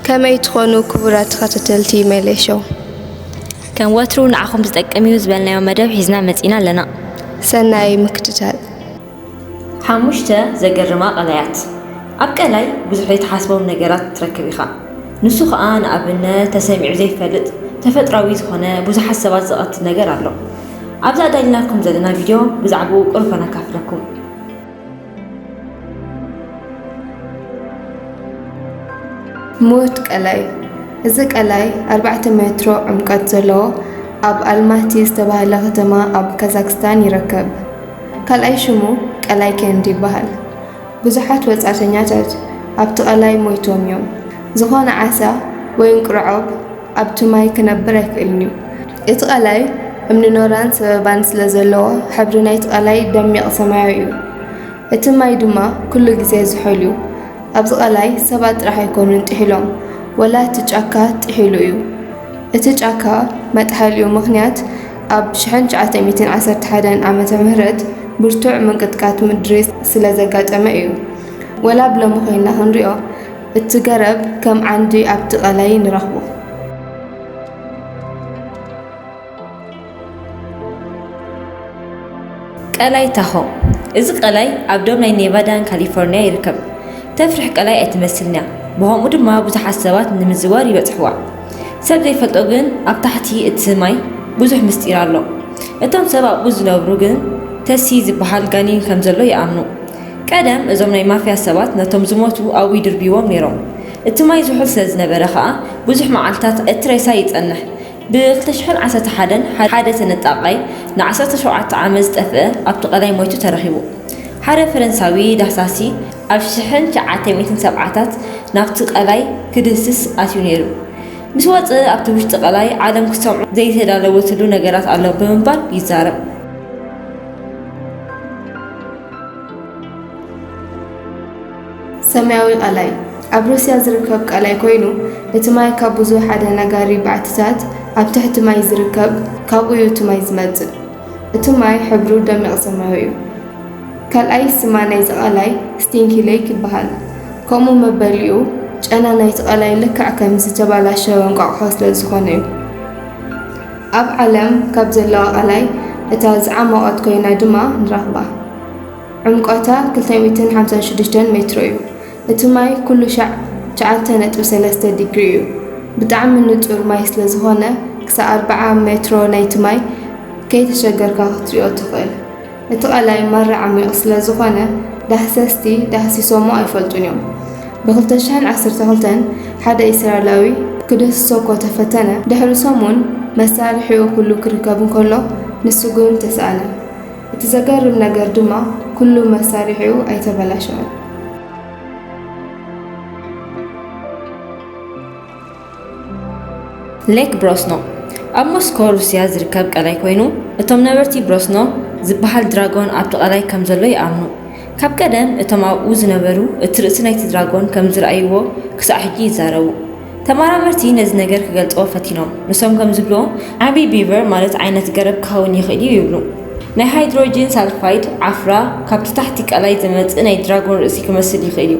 ከመይ ትኾኑ ክቡራት ተኸታተልቲ ሜሌ ሾው? ከም ወትሩ ንዓኹም ዝጠቅም እዩ ዝበልናዮ መደብ ሒዝና መጺና ኣለና። ሰናይ ምክትታል። ሓሙሽተ ዘገርማ ቀላያት። ኣብ ቀላይ ብዙሕ ዘይትሓስቦም ነገራት ትረክብ ኢኻ። ንሱ ኸኣ ንኣብነት ተሰሚዑ ዘይፈልጥ ተፈጥራዊ ዝኾነ ብዙሓት ሰባት ዘቐትል ነገር ኣሎ። ኣብዛ ኣዳሊናልኩም ዘለና ቪድዮ ብዛዕባኡ ቁሩብ ከነካፍለኩም። ሙት ቀላይ። እዚ ቀላይ ኣርባዕተ ሜትሮ ዕምቆት ዘለዎ ኣብ ኣልማቲ ዝተባህለ ከተማ ኣብ ካዛክስታን ይርከብ። ካልኣይ ሽሙ ቀላይ ኬንድ ይበሃል። ብዙሓት ወጻእተኛታት ኣብቲ ቀላይ ሞይቶም እዮም። ዝኾነ ዓሳ ወይ እንቅርዖብ ኣብቲ ማይ ክነብር ኣይክእልን እዩ። እቲ ቀላይ እምኒ ኖራን ሰበባን ስለ ዘለዎ ሕብሪ ናይቲ ቀላይ ደሚቕ ሰማያዊ እዩ። እቲ ማይ ድማ ኩሉ ግዜ ዝሑል እዩ። ኣብዚ ቀላይ ሰባት ጥራሕ ኣይኮኑን ጥሒሎም፣ ወላ እቲ ጫካ ጥሒሉ እዩ። እቲ ጫካ መጥሓሊኡ ምኽንያት ኣብ ሽሕን ትሽዓተ ሚእትን ዓሰርተ ሓደን ዓመተ ምህረት ብርቱዕ ምንቅጥቃጥ ምድሪ ስለ ዘጋጠመ እዩ። ወላ ብሎሚ ኮይንና ክንሪኦ እቲ ገረብ ከም ዓንዲ ኣብቲ ቀላይ ንረኽቦ። ቀላይ ታሆ። እዚ ቀላይ ኣብ ዶብ ናይ ኔቫዳን ካሊፎርኒያ ይርከብ። ተፍርሕ ቀላይ ኣይትመስልን እያ። ብኸምኡ ድማ ብዙሓት ሰባት ንምዝዋር ይበጽሕዋ። ሰብ ዘይፈልጦ ግን ኣብ ታሕቲ እቲ ማይ ብዙሕ ምስጢር ኣሎ። እቶም ሰብ ኣብኡ ዝነብሩ ግን ተሲ ዝበሃል ጋኔን ከም ዘሎ ይኣምኑ። ቀደም እዞም ናይ ማፍያ ሰባት ነቶም ዝሞቱ ኣብኡ ይድርብይዎም ነይሮም። እቲ ማይ ዝሑል ስለ ዝነበረ ኸኣ ብዙሕ መዓልትታት እቲ ሬሳ ይጸንሕ። ብ ክልተ ሽሕን ዓሰርተ ሓደን ሓደ ተነጣቓይ ን ዓሰርተ ሸውዓተ ዓመት ዝጠፍአ ኣብቲ ቀላይ ሞይቱ ተረኺቡ። ሓደ ፈረንሳዊ ዳህሳሲ ኣብ ሽሕን ትሽዓተ ሚእትን ሰብዓታት ናብቲ ቀላይ ክድህስስ ኣትዩ ነይሩ። ምስ ወጸ ኣብቲ ውሽጢ ቀላይ ዓለም ክትሰምዖ ዘይተዳለወትሉ ነገራት ኣሎ ብምባል ይዛረብ። ሰማያዊ ቀላይ ኣብ ሩስያ ዝርከብ ቀላይ ኮይኑ፣ እቲ ማይ ካብ ብዙሕ ኣደናጋሪ ባዕትታት ኣብ ትሕቲ ማይ ዝርከብ፣ ካብኡ እዩ እቲ ማይ ዝመጽእ። እቲ ማይ ሕብሩ ደሚቕ ሰማያዊ እዩ። ካልኣይ ስማ ናይዚ ቀላይ ስቲንኪ ሌክ ይበሃል። ከምኡ መበሊኡ ጨና ናይቲ ቀላይ ልክዕ ከም ዝተባላሸወ እንቋቑሖ ስለ ዝኾነ እዩ። ኣብ ዓለም ካብ ዘለዋ ቀላይ እታ ዝዓሞቐት ኮይና ድማ ንረኽባ። ዕምቆታ ክልተ ሚእትን ሓምሳን ሽዱሽተን ሜትሮ እዩ። እቲ ማይ ኩሉ ሻዕ ትሽዓተ ነጥቢ ሰለስተ ዲግሪ እዩ። ብጣዕሚ ንጹር ማይ ስለ ዝኾነ ክሳዕ ኣርብዓ ሜትሮ ናይቲ ማይ ከይተሸገርካ ክትሪኦ ትኽእል። እቲ ቀላይ ማራ ዓሚቕ ስለ ዝኾነ ዳህሰስቲ ዳህሲሶሞ ኣይፈልጡን እዮም። ብ ክልተ ሽሕን ዓሰርተ ክልተን ሓደ እስራኤላዊ ክድህስሶ እኮ ተፈተነ። ድሕሪ ሰሙን መሳርሒኡ ኩሉ ክርከብ እንከሎ ንሱ ግን ተሳእነ። እቲ ዘገርም ነገር ድማ ኩሉ መሳርሒኡ ኣይተበላሸወን። ሌክ ብሮስኖ ኣብ ሞስኮ ሩስያ ዝርከብ ቀላይ ኮይኑ፣ እቶም ነበርቲ ብሮስኖ ዝበሃል ድራጎን ኣብቲ ቀላይ ከም ዘሎ ይኣምኑ። ካብ ቀደም እቶም ኣብኡ ዝነበሩ እቲ ርእሲ ናይቲ ድራጎን ከም ዝረኣይዎ ክሳዕ ሕጂ ይዛረቡ። ተመራመርቲ ነዚ ነገር ክገልጽዎ ፈቲኖም። ንሶም ከም ዝብልዎ፣ ዓቢ ቢቨር ማለት ዓይነት ገረብ ክኸውን ይኽእል እዩ ይብሉ። ናይ ሃይድሮጅን ሳልፋይድ ዓፍራ ካብቲ ታሕቲ ቀላይ ዝመጽእ ናይ ድራጎን ርእሲ ክመስል ይኽእል እዩ።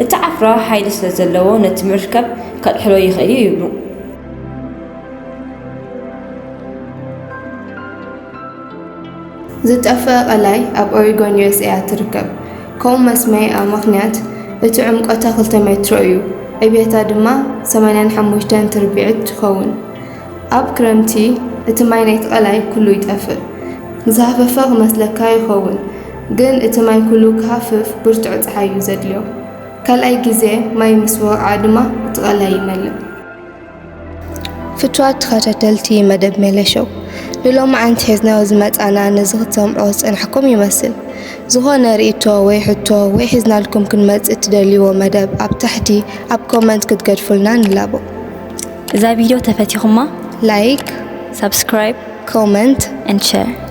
እቲ ዓፍራ ሓይሊ ስለ ዘለዎ ነቲ መርከብ ከጥሕሎ ይኽእል እዩ ይብሉ። ዝጠፍአ ቀላይ ኣብ ኦሪጎን ዩ ኤስ ኤ እያ ትርከብ። ከምኡ መስመይኣ ምኽንያት እቲ ዕምቆታ ክልተ ሜትሮ እዩ፣ ዕብየታ ድማ ሰማንያን ሓሙሽተን ትርብዒት ትኸውን። ኣብ ክረምቲ እቲ ማይ ናይቲ ቀላይ ኩሉ ይጠፍእ። ዝሃፈፈ ክመስለካ ይኸውን፣ ግን እቲ ማይ ኩሉ ክሃፍፍ ብርቱዕ ጸሓይ እዩ ዘድልዮ። ካልኣይ ግዜ ማይ ምስ ወቕዓ ድማ እቲ ቀላይ ይመልእ። ፍትዋት ተኸታተልቲ መደብ ሜሌ ሾው፣ ንሎማዓንቲ ሒዝናዮ ዝመጻና ነዚ ክትሰምዑ ዝጸናሕኩም ይመስል። ዝኾነ ርእይቶ ወይ ሕቶ ወይ ሒዝናልኩም ክንመጽእ እትደልይዎ መደብ ኣብ ታሕቲ ኣብ ኮመንት ክትገድፉልና ንላቦ። እዛ ቪድዮ ተፈቲኹማ ላይክ፣ ሳብስክራይብ፣ ኮመንት and share።